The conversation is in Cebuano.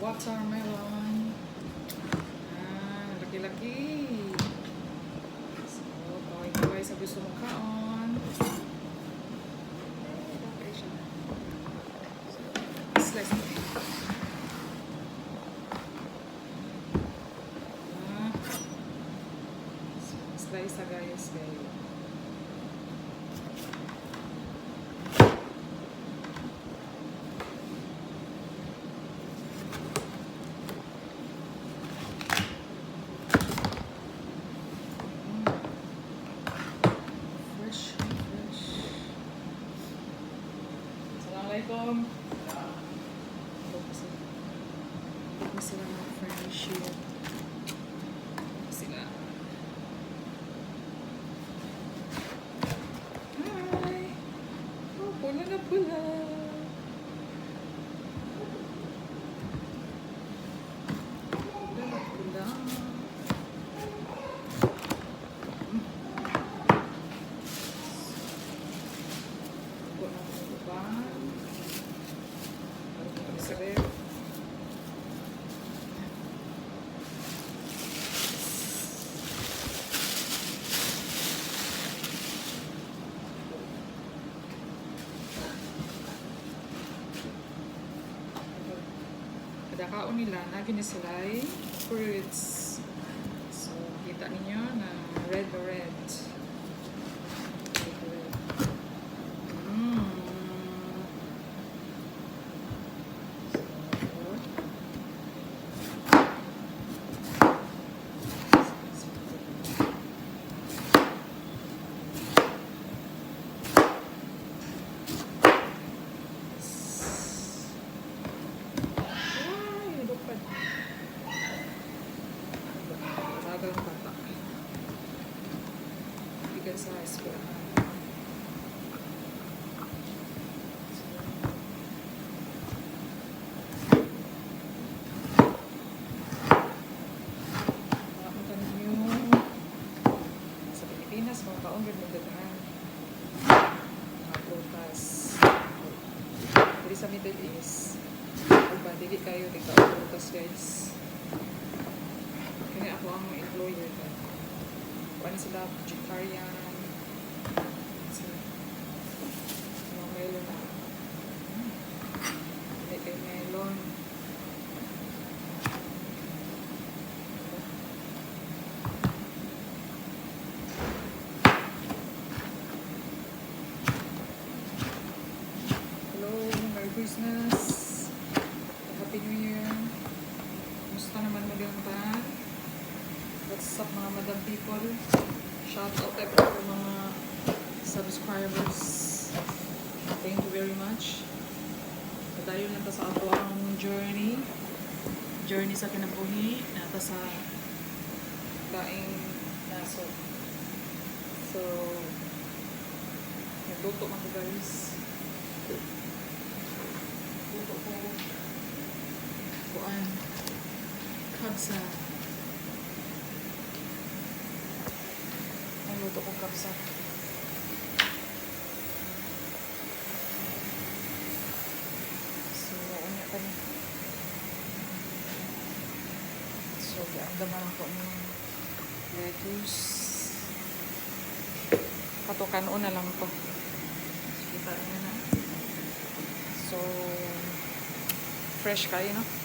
Watermelon. Ah, laki-laki. So, kaway-kaway sa gusto mong kaon. Eh, okay siya. So, slice ko. Ah. So, slice sa guys, guys. Fresh, fresh. Assalamualaikum. Ito po sila. Ito sila mga friendship. Sila. Hi! Oh, pula na pula. Pula na pula. Luto na akong uban. Para sa ref. Kada kaon nila, nagi ni sila ay fruits. So, kita ninyo na red na red. Red na red. So, ay, lupad. Bagal ang bata. Bigan sa eskwelahan. So, makapunta ninyo sa Pilipinas, mga kaon, gud magdaghan. Mga prutas. Diri sa Middle East, uban, dili kayo, di ka prutas, guys. Kaya ako ang employer ka. Kuan sila, vegetarian. Sila. Mga melon na. Hindi kay melon. Diba? Hello, Merry Christmas. Happy New Year. Kumusta naman mo diyang tanan? What's up, mga madam people? Shout out to mga subscribers. Thank you very much. Padayon lang ta sa ato ang journey. Journey sa kinabuhi. Nata sa laing nasod. So, nagluto man ko, guys. Luto ko kuan, kabsa. Ang luto ko, kabsa. So, unya pa ni. So, ang daman ko ng lettuce. Patukan na lang to. Kita niyo na. So, fresh kayo, no?